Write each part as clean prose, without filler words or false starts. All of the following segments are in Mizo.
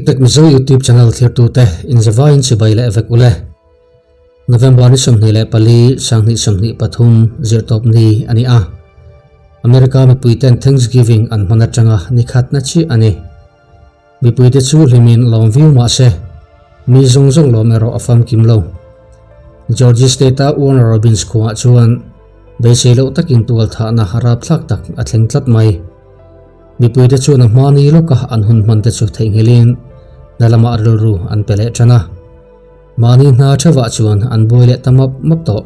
Big Mizo YouTube channel thirtute inzavaiin chibai leh vek ule. November ni 24 2023 zirtawp ni ani a. America mipuiten Thanksgiving an hman atanga ni khat na chi ani. Mipuite chu hlimin lawm viau mah se, mi zawng zawng lawm erawh a famkim lo. Georgia State-a Warner Robins khuangah chuan beisei loh takin tual thahna rapthlak tak a thleng tlat mai. Mipuite chuan a hma ni lawka an hun hman te chu theihnghilhin hna lamah rilru an pe leh tan a. Mahni hna theuhah chuan an buai leh ta map map tawh.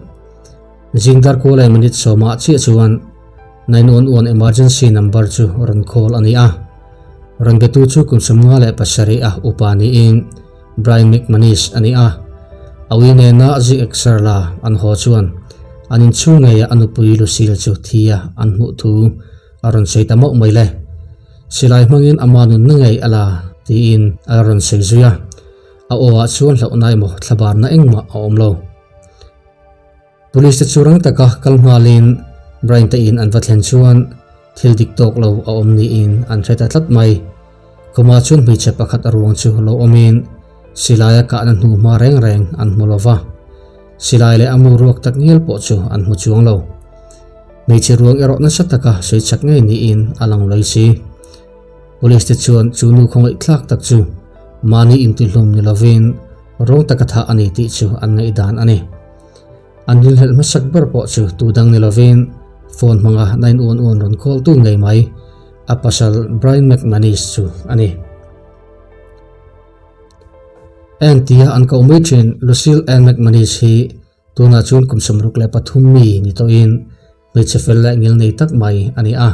Zing dar kual leh minute sawmah chiah chuan 911 emergency number chu rawn call a ni a. Rawn betu chu kum 57 a upa niin Brian McManus a ni a. A ui nena zik exer la an haw chuan an inchhung ngeia a nupui Lucille chu thi a an hmuh thu a rawn sawi ta mauh mai le. Silai hmangin ama nunna ngei a la tiin a la rawn sawi zui a. A aw ah chuan hlauhna emaw thlabarna engmah a awm lo. Police te chu rang taka kal nghalin Brian te in an va thlen chuan thil dik tawk lo a awm niin an hre ta tlat mai. Khuma chuan hmeichhe pakhat a ruang chu lo awmin silai a kahna hnu hma reng reng an hmu lo va. Silai leh a mu ruak tak ngial pawh chu an hmu chuang lo. Hmeichhe ruang erawh nasa taka sawi chak ngei niin a lang lawih si. Police te chuan chu nu khawngaihthlak tak chu mahni intihlum ni lovin rawng taka thah a ni tih chu an ngaihdan a ni. An rilhelh hmasak ber pawh chu tu dang ni lovin phone hmanga 911 rawn call tu ngei mai a pasal Brian McManus chu a ni. Ann tia an koh mai thin Lucille Ann McManus hi tunah chuan kum 63 mi ni tawhin hmeichhe fel leh ngil nei tak mai a ni a.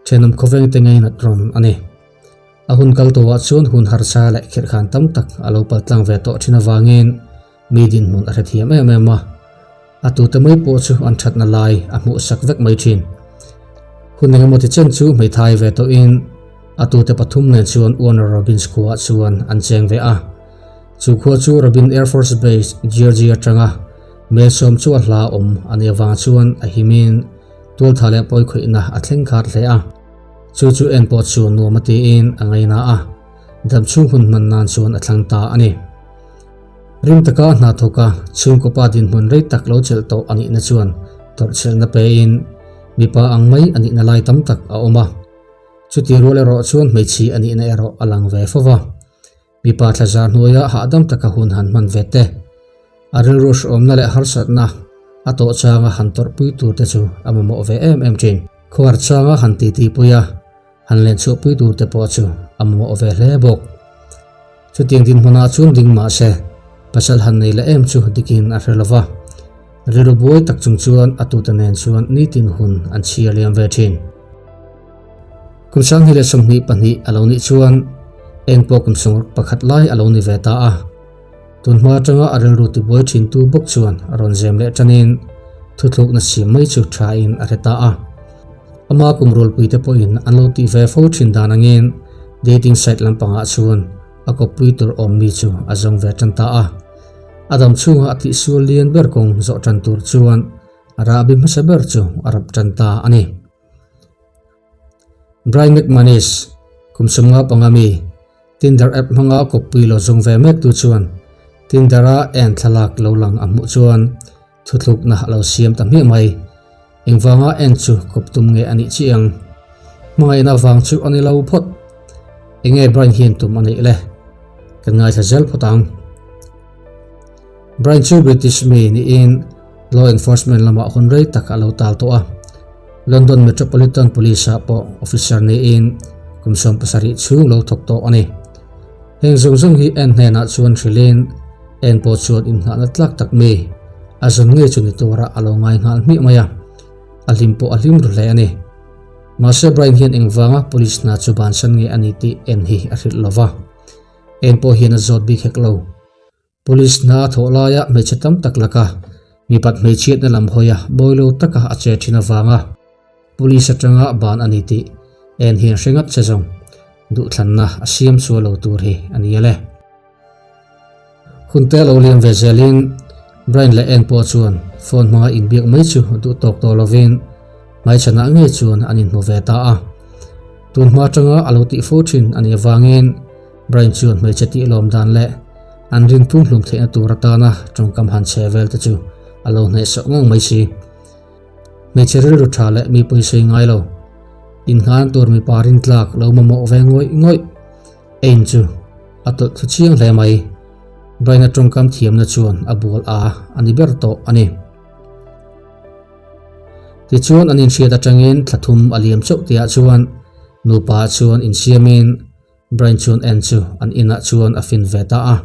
Thenawm khawveng te ngei nat rawn a ni. A hun kal tawhah chuan hun harsa leh khirhkhan tam tak a lo pal tlang ve tawh thin avangin mi dinhmun a hrethiam em em a. A tute mai pawh chu an thatna lai a hmuh sak vek mai thin. Hun engemaw ti chen chu hmeithai ve tawhin a tute pathum nen chuan Warner Robins khuaah chuan an cheng ve a. Chu khua chu Robin Air Force Base, Georgia atanga mel sawm chu a hla awm a nih avang chuan a himin tualtha leh pawikhawihna a thleng khat hle a. Chu chu en pawh chu nuam a tiin a ngaina a, dam chhung hun hman nan chuan a thlang ta a ni. Rim taka hna thawk a, chhungkaw pa dinhmun rei tak lo chelh tawh a nihna chuan tawrhchhelhna pein mipa ang mai a nihna lai tam tak a awm a. Chuti rual erawh chuan hmeichhi a nihna erawh a lang ve fo va. Mipa thlazar hnuaia hahdam taka hun han hman ve te, a rilru hrehawmna leh harsatna a tawh changa han tawrhpui tur te chu a mamawh ve em em thin. Khuar changa han titipui a, han lenchhuahpui tur te pawh chu a mamawh ve hle bawk. Chutiang dinhmunah chuan ding mah se, pasal han nei leh em chu dikin a hre lova. Rilru buai tak chung chuan a tute nen chuan nitin hun an chhiar liam ve thin. Kum 2022 a lo nih chuan eng pawh kum 61 lai a lo ni ve ta a. Tun hma atanga a rilru tibuai thin tu bawk chuan a rawn zem leh tanin thuthlukna siam mai chu tha in a hre ta a. Ama kum rualpui te pawhin an lo tih ve fo thin dan angin dating site lampangah chuan a kawppui tur awm mi chu a zawng ve tan ta a. A dam chhunga a tihsual lian ber kawng zawh tan tur chuan a rahbi hmasa ber chu a rap tan ta a ni. Brian McManus, kum 55 mi, Tinder app hmanga kawppui lo zawng ve mek tu chuan Tinder-a en thlalak lo lang a hmuh chuan thuthlukna a lo siam ta hmiah mai. Engvanga en chu kawp tum nge a nih chiang? Hmangaihna vang chu a ni lo phawt. Enge Brian hian tum a neih le? Kan ngaithla zel phawt ang. Brian chu British mi niin law enforcement lamah hun rei tak a lo tal tawh a. London Metropolitan Police ah pawh officer niin kum 17 chhung lo thawk tawh a ni. Heng zawng zawng hi en hnenah chuan hrilhin en pawh chuan inngahna tlak tak mi a zawn ngei chu ni tura a lo ngai nghal hmiah mai a. A hlim pawh a hlim ru hle a ni. Mahse Brian hian engvanga police hna chu bansan nge a ni tih en hi a hrilh lova. En pawh hian a zawt bik hek lo. Police hna a thawh laia hmeichhe tam tak laka mipat hmeichhiatna lam hawia bawi lo taka a che thin avanga police atanga ban a ni tih en hian hre ngat che zawng duhthlanna a siam chhuah lo tur hi a ni ale. Hun te lo liam ve zelin Brian leh Ann pawh chuan phone hmanga inbiak mai chu duh tawk tawh lovin hmaichhanah ngei chuan an inhmu ve ta a. Tun hma atanga a lo tih fo thin a nih avangin. Brian chuan hmeichhe tih lawm dan leh an rin pumhlum theihna tur atana tawngkam han chhe vel te chu a lo hnehsawh ngang mai si. Hmeichhe rilru tha leh mi pawisei ngai lo, innghan tur mipa rintlak lo mamawh ve ngawih ngawih ein chu a tawlh thlu chiang hle mai. Brian-a tawngkam thiamna chuan a bual a a ni ber tawh a ni. Tichuan an inhriat atangin thla thum a liam chauh tihah chuan nupa chuan insiamin Brian chuan En chu an inah chuan a fin ve ta a.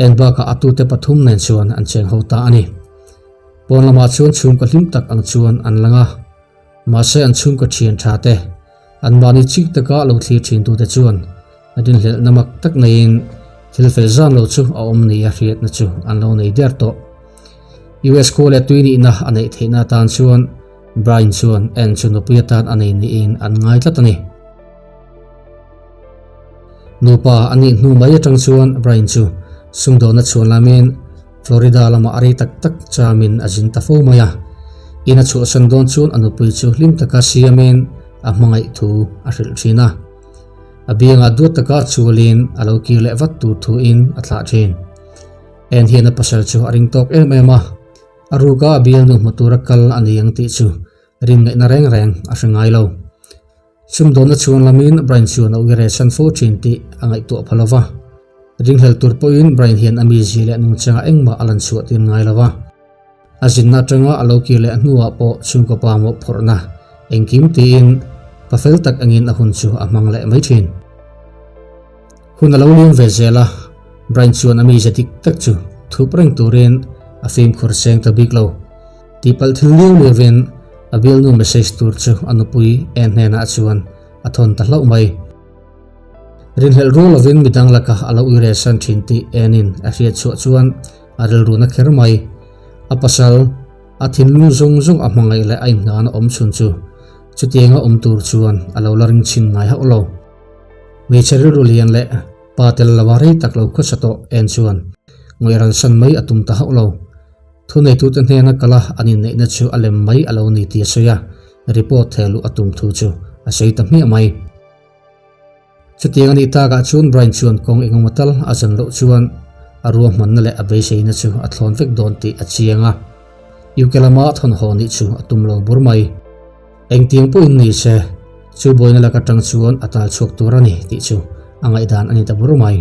En bakah a tute pathum nen chuan an cheng ho ta a ni. Pawn lamah chuan chhungkaw hlim tak ang chuan an lang a. Mahse an chhungkaw thian tha te, an mahni chik taka lo thlir thin tute chuan rinhlelhna mak tak neiin thil fel zan lo chu a awm ni a hriatna chu an lo nei der tawh. US khua leh tui nihna a neih theihna atan chuan Brian chuan En chu nupui atan a nei niin an ngai tlat a ni. Nupa a nih hnu mai atang chuan Brian chu sumdawhna chhuan lamin Florida lamah a rei tak tak chamin a zin ta fo mai a. In a chhuahsan dawn chuan a nupui chu hlim taka siamin a hmangaih thu a hrilh thin a. A biangah duat taka chualin a lo kir leh vat tur thuin a thlah thin. En hian a pasal chu a ring tawk em em a, a ruka a bialnu hmu tura kal a ni ang tih chu rin ngaihna reng reng a hre ngai lo. Sumdawnna chhuan lamin Brian chuan a uire san fo thin tih a ngaihtuah pha lo va. Ringhlel tur pawhin Brian hian a mizia leh nungchangah engmah a lan chhuah tir ngai lo va. A zinna atanga a lo kir leh hnuah pawh chhungkaw pa mawhphurhna engkim tiin pa fel tak angin a hun chu a hmang leh mai thin. Hun a lo liam ve zel a, Brian chuan a mizia dik tak chu thup reng turin a fimkhur seng ta bik lo. Tihpalh thil liau liauin a bialnu message tur chu a nupui en hnenah chuan a thawn ta hlauh mai. Rinhlelh rual lovin midang laka a lo uire san thin tih enin a hriat chhuah chuan a rilru na kher mai. A pasal, a thinlung zawng zawng a hmangaih leh a inhnan a awm chhun chu chutianga awm tur chuan a lo la ring chhin ngai hauh lo. Hmeichhe rilru lian leh pa tel lova rei tak lo khawsa tawh en chuan ngawih ralsan mai a tum ta hauh lo. Thuneitute hnena kala an inneihna chu a lem mai a lo ni tih a sawi a, report theh luh a tum thu chu a sawi ta hmiah mai. Chutiang a nih takah chuan Brian chuan kawng engemaw tal a zan loh chuan a ruahmanna leh a beiseina chu a thlawn vek dawn tih a chiang a, UK lama thawnhaw nih chu a tum lo bur mai. Engtiang pawhin ni se, chu buaina lak atang chuan a tal chhuak tur a ni tih chu a ngaihdan a ni ta bur mai.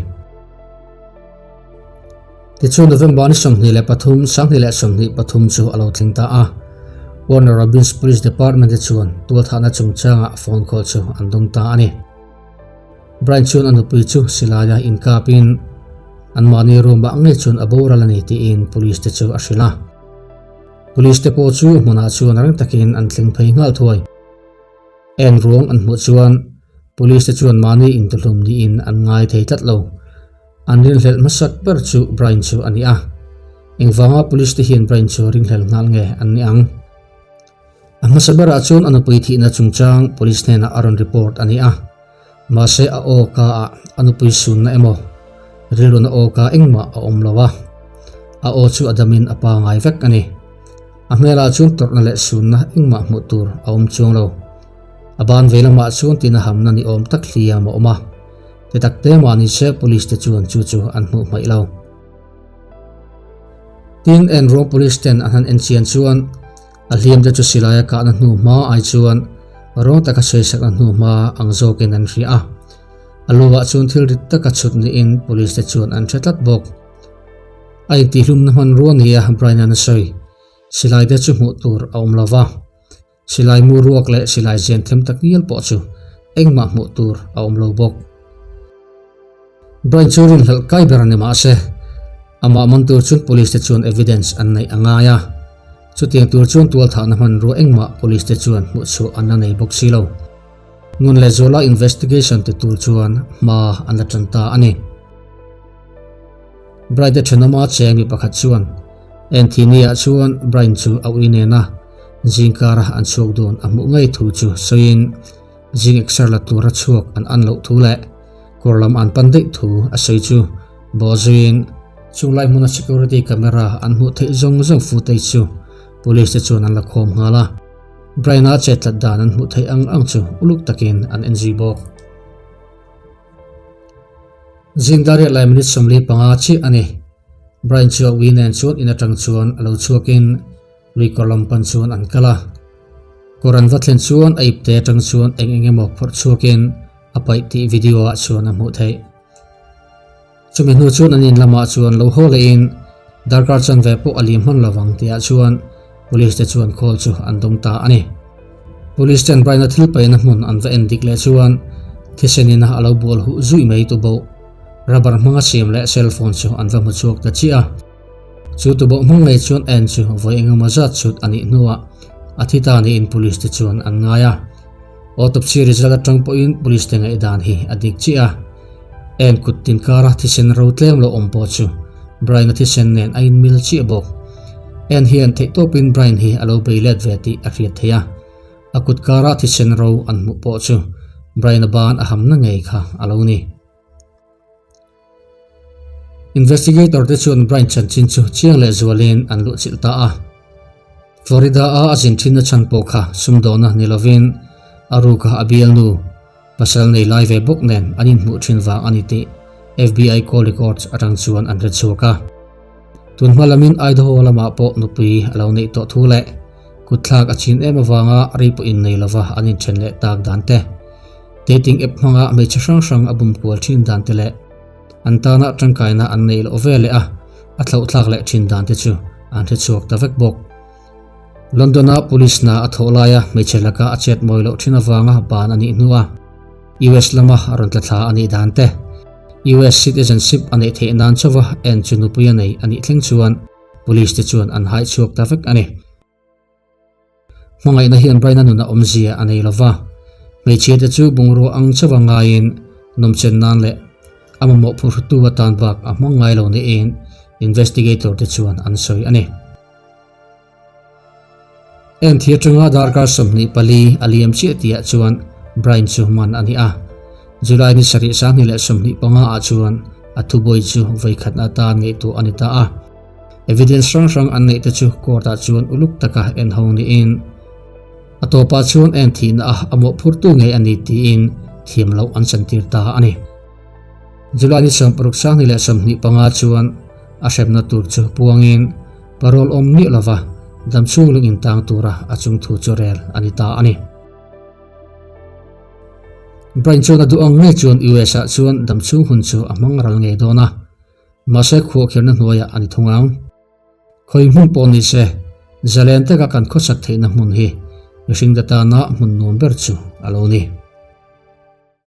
Tichuan November ni 23, 2023 chu a lo thleng ta a, Warner Robins Police Department te chuan tualthahna chungchangah phone call chu an dawng ta a ni. Brian chuan a nupui chu silaia inkapin anmahni room-ah ngei chuan a boral a ni tiin police te chu a hrilh a. Police te pawh chu hmunah chuan rang takin an thleng phei nghal thuai. En ruang an hmuh chuan police te chuan mahni intuhlum niin an ngai thei tlat lo. An rinhlelh hmasak ber chu Brian chu a ni a. Engvanga police te hian Brian chu ringhlel nghal nge an ni ang? A hmasa berah chuan a nupui thihna chungchang police hnenah a rawn report a ni a. Mahse a aw ka ah a nupui sunna emaw rilruna aw ka engmah a awm lo a, a aw chu a damin a pangai vek a ni. A hmelah chuan tawrhna leh sunna engmah hmuh tur a awm chuang lo. A ban vei lamah chuan tina hamna ni awm tak hliam a awm a, ti tak te mah ni se police te chuan chu chu an hmuh hmaih lo. Tin, Enruang police ten an han enchian chuan A hliam te chu silai a kahna hnu hma ai chuan rawng taka sawisakna hnu hma ang zawkin an hria a. A luah chuan thil rit taka chhut niin police te chuan an hre tlat bawk. A intihhlumna hmanrua nia Brian-a'n a sawi. Silai te chu hmuh tur a awm lo va. Silai mu ruak leh silai zian them tak ngial pawh chu engmah hmuh tur a awm lo bawk. Brian chu rinhlelh kai ber a ni mahse, amah man tur chuan police te chuan evidence an neih a ngai a. Chutiang tur chuan tualthahna hmanrua engmah police te chuan hmuhchhuah an la nei bawk si lo. Ngun leh Zuala investigation ti tur chuan hma an la tan ta a ni. Brian te thenawma cheng mi pakhat chuan Anthony-ah chuan Brian chu a ui nena zingkara an chhuak dawn a hmuh ngei thu chu sawiin, Zing exer la tura chhuak an an loh thu leh kawr lam an pan daih thu a sawi chu bawhzuiin chung lai hmuna security camera an hmuh theih zawng zawng footage chu police te chuan an la khawm nghal a. Brian-a chetlat dan an hmuh theih ang ang chu uluk takin an en zui bawk. Zing dar riat lai minute 45 chiah a ni. Brian chu a ui nen chuan in atang chuan a lo chhuakin lui kawr lam pan chuan an kal a. Kawr an va thlen chuan a ipte atang chuan eng eng emaw phawrh chhuakin a paih tih video ah chuan a hmuh theih. Chumi hnu chuan an in lamah chuan lo haw lehin darkar chanve pawh a lim hman lovang tihah chuan Police te chuan call chu an dawng ta a ni. Police ten Brian-a thil paihna hmun an va en dik leh chuan thisen ina a lo bual huh zui mai tu boh rubber hmanga siam leh cell phone chu an va hmu chhuak ta chiah a. Chu tu boh hmang ngei chuan en chu vawi engemaw zat chhut a nih hnuah a thi ta niin Police te chuan an ngai a. Autopsy result atang pawhin Police te ngaihdan hi a dik chiah a. En kut tin kara thisen ro tlem lo awm pawh chu Brian-a thisen nen a inmil chiah bawk. En hian theihtawpin Brian hi a lo bei let ve tih a hriat theih a, a kut kara thisen ro an hmuh pawh chu Brian-a ban a hamna ngei kha a lo ni. Investigator te chuan Brian chanchin chu chiang leh zualin an luhchilh ta a. Florida a a zin thinna chhan pawh kha sumdawna ni lovin a ruka a bialnu pasal nei lai ve bawk nen an inhmuh thin vang a ni tih FBI call records atang chuan an hre chhuak a. Tun hma lamin Idaho lamah pawh nupui a lo neih tawh thu leh kutthlak a chin em avanga rei pawh innei lova an inthen leh tak dan te, dating app hmanga hmeichhe hrang hrang a bum kual thin dan te leh an tana tangkaina an neih loh ve leh a a thlauhthlak leh thin dan te chu an hre chhuak ta vek bawk. London-a police hna a thawh laia hmeichhe laka a chet mawi loh thin avanga ban a nih hnuah US lama a rawn tla thla a nih dan te, US citizenship a neih theih nan chauva en chu nupui a nei a nih thleng chuan police te chuan an haih chhuak ta vek a ni. Hmangaihna hian Brian-a nuna awmzia a nei lova, hmeichhia te chu bungrua ang chauva ngaiin nawmchen nan leh a mamawh phurhrutu atan bak a hmang ngai lo niin investigator te chuan an sawi a ni. Enthir atanga darkar 24 a liam chiah tihah chuan Brian chu man a ni a. July ni sarih 2025 ah chuan a thubawi chu vawikhat atan ngaihtuah a ni ta a. Evidence hrang hrang an neih te chu court ah chuan uluk taka en ho niin a tawpah chuan en thihna a a mawhphurtu ngei a ni tiin thiam loh an chantir ta a ni. July ni 60 2025 chuan a hremna tur chu puangin parole awm miah lova damchhung lung intang tura a chungthu chu rel a ni ta a ni. Brian chuan a duh ang ngei chuan US ah chuan damchhung hun chu a hmang ral ngei dawn a. Mahse khuahkhirhna hnuaiah a ni thung ang. Khawi hmun pawh ni se, zalen taka kan khawsak theihna hmun hi mihring te tana hmun nuam ber chu a lo ni.